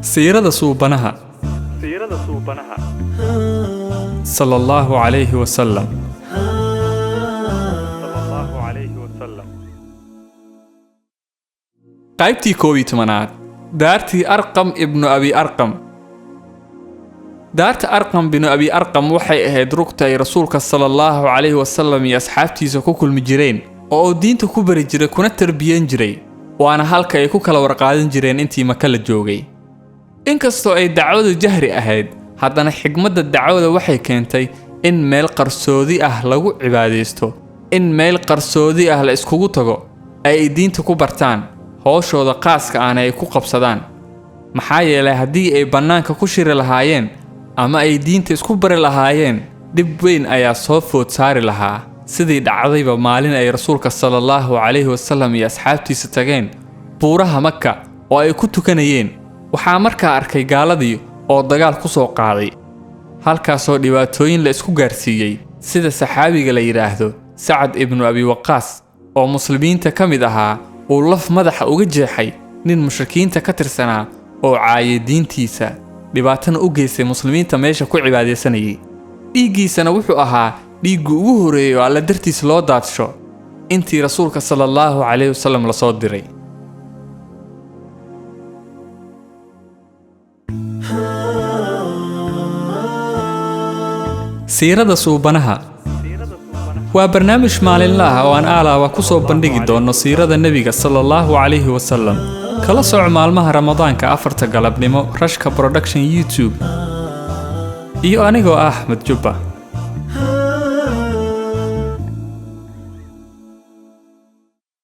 Siirada Suubanaha sala Allahu calayhi wasalam. Qaybtii 11aad, daartii Arqam ibnu Abi Arqam. Daarta Arqam binu Abi Arqam waxay ahayd rugta ay Rasuulka sala Allahu calayhi wasalam iyo asxaabtiisa ku kulmi jireen oo uu diinta ku bari jiray kuna tarbiyan jiray, waana halka ay ku kala warqaadan jireen intii Maka la joogay. Inkastoo ay dacwadu jahri ahayd, haddana xigmadda dacwada waxay keentay in meel qarsoodi ah lagu cibaadaysto, in meel qarsoodi ah la iskugu tago, ay diinta ku bartaan, hooshooda qaaska ahna ay ku qabsadaan. Maxaa yeelay, haddii ay bannaanka ku shiri lahaayeen ama ay diinta isku bari lahaayeen, dhib weyn ayaa soo food saari lahaa, sidii dhacdayba maalin ay Rasuulka sala Allahu calayhi wasalam iyo asxaabtiisa tageen buuraha Maka oo ay ku tukanayeen. Waxaa markaa arkay gaaladii oo dagaal ku soo qaaday, halkaasoo dhibaatooyin la isku gaarsiiyey, sida saxaabiga la yidhaahdo Sacad ibnu Abi Waqaas oo muslimiinta ka mid ahaa uu laf madaxa uga jeexay nin mushrikiinta ka tirsanaa oo caayay diintiisa, dhibaatana u geystay muslimiinta meesha ku cibaadaysanayay. Dhiiggiisana wuxuu ahaa dhiiggu ugu horreeyey oo Alla dartiis loo daadsho intii Rasuulka sala Allahu calayhi wasalam lasoo diray. Siirada Suubanaha waa barnaamij maalinle ah oo aan aalaaba ku soo bandhigi doono siirada Nebiga sala Allahu calayhi wasalam. Kala soco maalmaha Ramadaanka 4ta galabnimo Rashka Production YouTube iyo anigoo ah Axmed Jubba.